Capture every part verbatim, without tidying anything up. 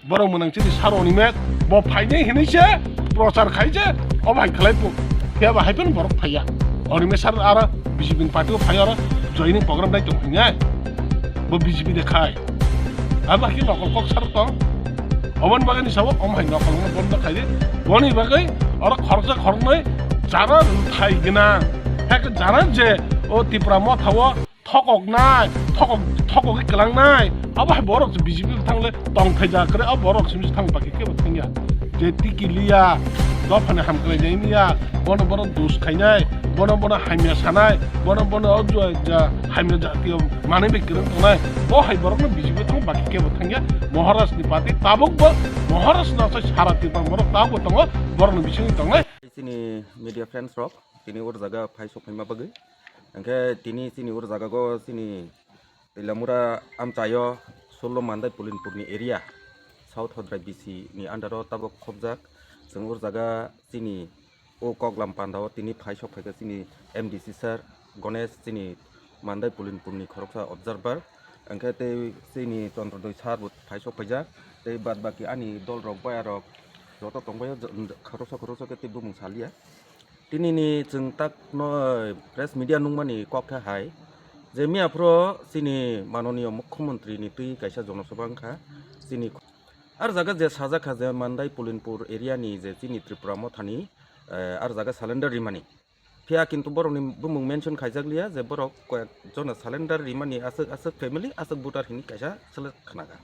Borok mwnang chini sar Onimet, bo phainai hinwi se prochar khai je, obo hai khlai pu. Phiya ba hai phano borok phaiya. Onimet sar aro B J P ni party o phai aro joining program nai tong hinai. Bo B J P de khai. Abo hai nokol kok sar tong. Oboni bagwi ni sabo om hai nokol no bondo khai de. Boni bagwi oro khoroksa khoroknwi jara rwthai gwnang. Hake jara je o Tipra motha o thokoknai, thokok, thokogwi kwlangnai, abo hai borok se B J P thangle tongthai ja kwrwi, abo borok simi se thang baki kebo thangya. Je tiki liya, dophani hamkrai jai niya, bono bono dus khainai, bono bono hamya sanai, bono bono o jua ja hamya jatiyo manwi bai kwrwng tongnai, bo hai borokno B J P thang baki kebo thangya. Maharaj ni party tabuk bo, Maharaj no sai sara Tripura borok tabuk tongo, borokni bisingo tongnai. Chini media friends rok, tini ur jaga phai sok phaima bagwi. Hingkhe tini chini ur jaga go chini Twilamura amchaio Sullo Mandai Pulinpur ni area, South Hodrai B C ni under o tabok khobjak. Chwng ur jaga chini o koklam panda o tini phai sok phaikha chini M D C sir Ganesh, chini Mandai Pulinpur ni khoroksa observer. Hingkhe tei chini Chondrodoi sir bo phai sok phaijak. Tei bad baki ani dol rok, baya rok joto tongbaio, khoroksa khoroksa khe tei bumung saliya. Tini ni chwng tak no press media nungmani kok khe hai je miya phuru chini manoniyo mukhyamantri ni twi kaisa jonosabha wngkha chini ar jaga je sajak kha je Mandai Pulinpur area ni je chini Tripura mothani, eh, ar jaga surrender rimani. Phiya kintu borokni bumung mention khaijak liya je borok koyek jona surrender rimani aswk aswk family aswk voter hini kaisa selek khna kha.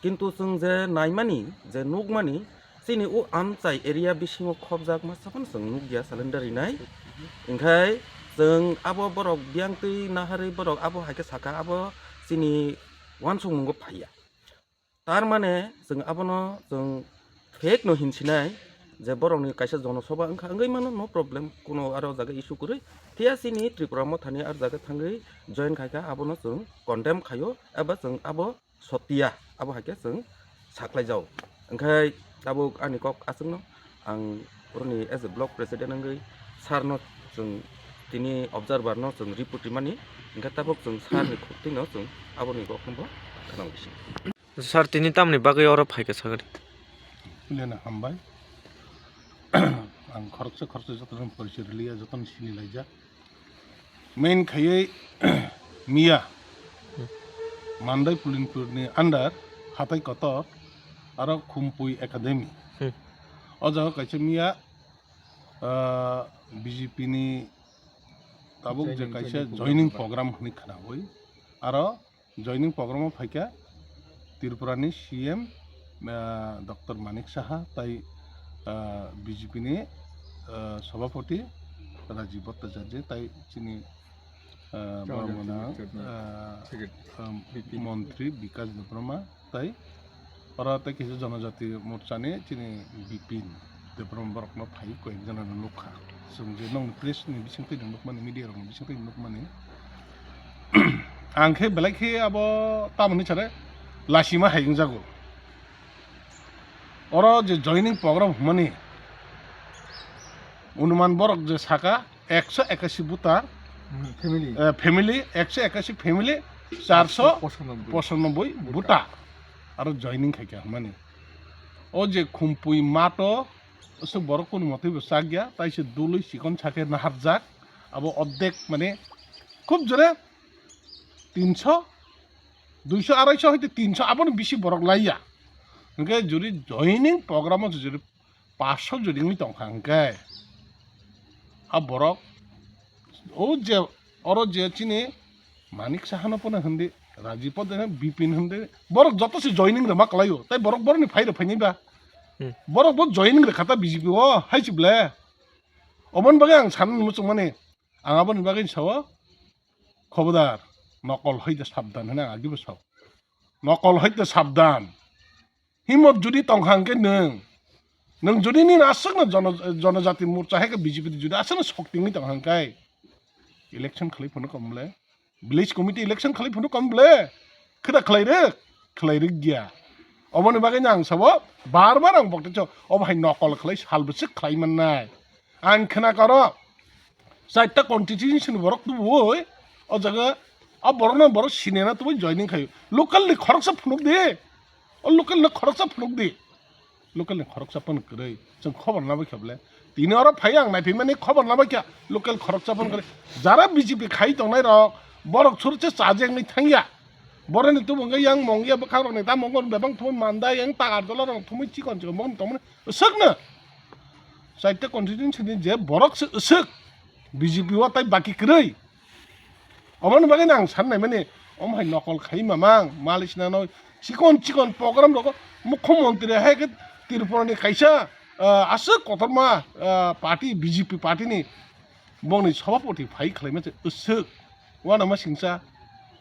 Kintu chwng je naimani, je nukmani, chini o amchai area bisingo khobjak masa phano chwng nukya surrender rinai. Hingkhai chwng abo borok biyang twi naharwi borok abo hai khe sakha, abo chini uansukmungo phaiya. Tar mane chwng abono chwng fake no hinsinai je borokni kaisa jonosabha wngkha, wngwi mano, no problem, kuno aro jaga issue kwrwi. Phiya chini Tripura mothani ar jaga thangwi join khaikha, abono chwng condemn khaio eba chwng abo sotia, abo hai khe chwng saklaijao. Hingkhai tabuk ani kok aswkno ang oroni as a block president wngwi sir no chwng tini observer no chwng report rimani, hingkhe tabuk chwng sir ni khuk twino chwng aboni kok no bo khwnang bisi. Sir, tini tamni bagwi oro phaikha sagadi? Lena hambai. Ang khoroksa khoroksa jotono porichoi rwliya, jotono sini laijak. Main khaiwi miya Mandai Pulinpur ni under Hatai Kotor aro Khumpui Academy. Hmm. O jaga kaisa miya, ah, B J P ni tabuk je joining, kaisa joining joining program. Program hwnwi khnaui aro joining program o phaikha Tripura ni C M, ah, Doctor Manik Saha, tai, ah, B J P ni, ah, Sabhapati Rajiv Bhattacharya, tai chini, ah, Chowdhury borok gwnang, Bikashnath, ah, Secretary, ah, B P. Montri Bikash Debbarma, tai oro tei kisa Jonojati Morcha ni chini Bipin Debbarma borokno phai koi jana no nukha. Chwng je nong press ni bising twi nukmani, media rok ni bising twi nukmani. Ang khe belai khe abo tamoni sare lasima hai wngjago. Oro je joining program hwnmani, onuman borok je saka ekso ekashi voter, hmm, family. Eh, family, ekso ekashi family, charso pochanoboi. Pochanoboi voter. Voter. Aro joining khaikha hwnmani. O je Khumpui mato, aswk borok kunu motwi bo chakya, tai se dului chikon sakhe naharjak, abo ordek mane khub jore tinso, duiso, araiso hoite tinso, aboni bisi borok laiya. Hwnkhe juri joining program o juri paso juri wngwi tongkha hwnkhe, a borok o je oro je chini Manik Sahano pono hindi, Rajiv Poddar hindi, Bipin hindi, borok joto se joining rwma kwlaio, tai borok borokni phai rw phainai ba? Hmm. Borok bo joining rwkha ta B J P o, hai se ble? Oboni bagwi ang sanani muchungmani, ang aboni bagwi sao, khobodar, nokol hoite sabdan hwnwi ang agibo sao. Nokol hoite sabdan. Himot judi tongkha hwnkhe nwng, nwng judi nini aswkno jono-, Jonojati Morcha hai khe B J P judi aswkno sok tingwi tongkha hwnkhe election khlai phano kom le, village committee election khlai phano kom le, kheda khlai rwk, khlai rwk ya. Oboni bagwi no ang sabo bar bar ang bokte cho, obo hai nokol khlai sal bwswk khlai mannai. Ang khna karo, chaita constituency ni borok tubuwi, o jaga, a borok no borok siniya na tubuwi joining khaio. Local ni khoroksa phunuk di. O local no khoroksa phunuk di. Local ni khoroksa phano kwrwi. Chwng khobor na bai kha bole. Tini oro phai ang naiphimani khobor na bai kha. Local khoroksa phano kwrwi. Jara B J P khai tongnai rok, borok churche chaje wngwi thangya. Boroni tubungo yang mongya bwkhak rokni ta mongo bebang thumui manda yang ta arjola rok thumui chikon chikon bokni tongmani swkno. Chaita constituency ni je borok se swk B J P o tai baki kwrwi. Omoni bagwi ang san nai mani, omo hai nokol khai mamang, malik sinano chikon chikon program rogo mukhyamantri hai khe Tripura ni kaisa, ah, aswk kotorma, ah, party, B J P party ni bongni sabhapati phai khlaima se swk. Uanama singsa,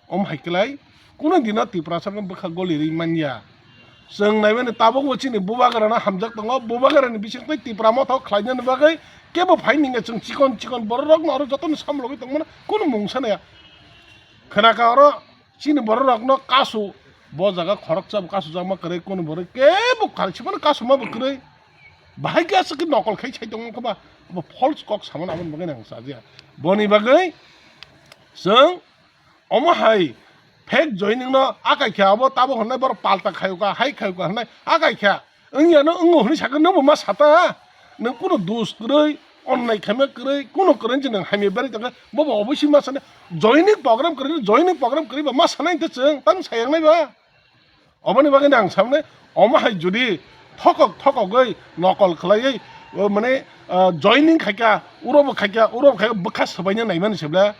om hai klai, kuno dino Tiprasa no bwkha goli rwi manya. Chwng naimani tabukbo chini bubagrano hamjak tongo, bubagrani bisingtwi Tipra motha khlainani bagwi kebo phai ningya chwng chikon chikon bororokno oro jotono samlogwi tongmano kuno mungsa naya. Khwnaka oro chini bororokno kasu, bo jaga khoroksa bo kasujakma kwrwi, kuno borok kebo kalsibano kasuma bo kwrwi. Bahai khe aswk khe nokol khai sai tongma khe ba, abo false kok samano aboni bagwi nang sajiya. Boni bagwi chwng omo hai fake joining no akai khe abo tabo hwnwi borok palta khayo ka, hai khayo ka hwnwi akai khe wngya no wngo hwnwi sakhe nwng bo ma sata. Nwng kuno dos kwrwi, onnai khaima kwrwi, kuno kwrwi se nwng hamya berwi tongkhe bo bo oboising ma sanai. Joining program kwrwi, joining program kwrwi ba ma sanai hwnkhe chwng tang sayangnai ba. Oboni bagwi ang samne, omo hai jodi thokok thokogwi nokol khlaiwi, o, mane, ah, joining khaikha, urobo khaikha, urobo khaikha, bwkha swbaina naimani se ble.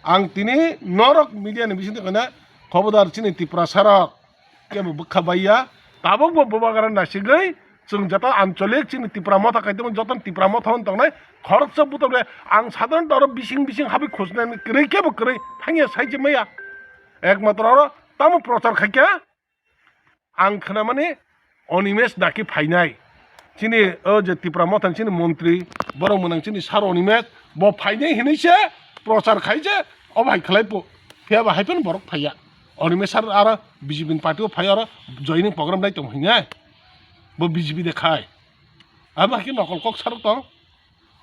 Ang tini norok media ni bisingtwi khaina, khobodar chini Tiprasa rok kebo bwkha baiya, tabukbo bubagra nasigwi, chwng joto ancholik chini Tipra motha kaitongo, joto Tipra motha hwn tongnai, khoroksa butok le ang sadharanto oro bising bising habwi khusnani kwrwi kebo kwrwi thangya sai se maya. Ekmatro oro tamo prochar khaikha, ang khnamani Animesh Daki phainai. Chini o je Tipra Motha ni chini montri, borok mwnang chini sir Animesh, bo phainai hinwi se prochar khai je, obo hai khlai po. Phiya ba hai phano borok phaiya. Animesh sir aro B J P ni party o phai aro joining program nai tong hinai. Bo B J P de khai. Abo hai khe nokol kok sarok tong.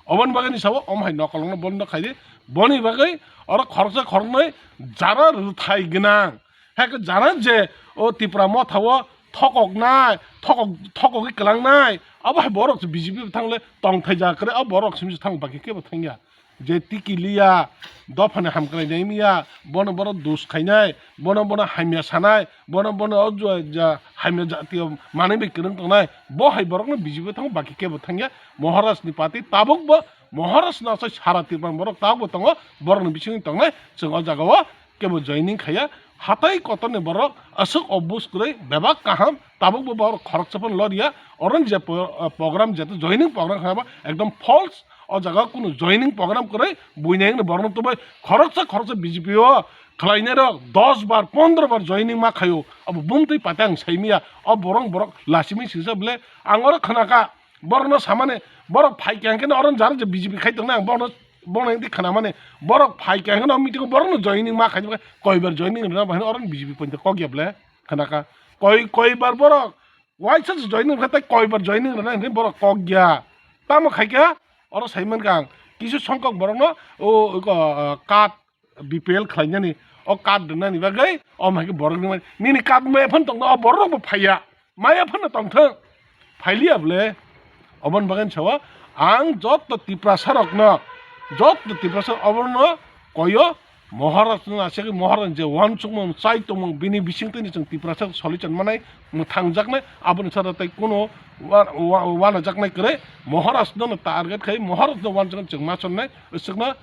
Oboni bagwi ni sabo, omo hai nokolokno bondo khaidi. Boni bagwi oro khoroksa khoroknwi jara rwthai gwnang. Hai khe jara je o Tipra Motha o thokoknai, thokok, thokogwi kwlangnai. Abo hai borok se B J P bo thangle tongthai ja kwrwi, abo borok simi se thang baki kebo thangya. Je tiki liya, dophani hamkrai naimiya, bono bono dus khainai, bono bono hamya sanai, bono bono o jua ja hamya jatiyo manwi bai kwrwng tongnai, bo hai borokno B J P thango baki kebo thangya. Maharaj ni party tabukbo Maharaj no asai sara Tripura borok tabukbo tongo, borokni bisingo tongnai chwng o jagao kebo joining khaiya. Hatai kotorni borok aswk obus kwrwi bebak kaham, tabukbo borok khoroksa phano loriya. Oroni je po-, program jeto joining program khaima ekdom false. O jaga kunu joining program kwrwi buini wngni borokno tubui khoroksa khoroksa B J P o khlainai rok dos bar pondro bar joining ma khaio. Abo bumtwi pate ang saimiya. O borok borok lasimi singsa bwle ang oro khnaka borokno samani borok phai khe hwnkhe oro jara je B J P khai tongnai ang bono bono wngtwi khnamani borok phai khe hwnkhe o meeting o borokno joining ma khaini koibar joining rwna bo hwnkhe oro B J P poito kokya bwle khnaka koi koibar borok Waisa se joining khe tei koibar joining rwnai hwnwi borok kok ya. Tamo khai khe oro sai mankha ang kisu songkok borokno o, o, o, card B P L khlainani o card rwnani bagwi o hai khe borok ni nini card maya phano tongno o borok rok bo phaiya. Maya phano tongthwng. Phailiya bwle. Oboni bagwi sao ang joto Tiprasa rokno joto Tiprasa oborno koyo Maharaj no aswk Maharaj je uansukmung chai tongmung bini bisingtwi ni chwng Tiprasa solution manai mwthangjaknai aboni sara tei kuno wa-, wa-, wanajaknai kwrwi Maharaj no target khai Maharaj no uansukmung chwng ma chonnai swkno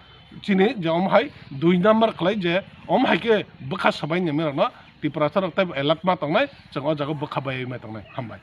chini je omo hai dui number khlai je omo hai khe bwkha sabai nai rokno Tiprasa rok tei alert ma tongnai chwng o jaga bwkha bai ma tongnai hambai.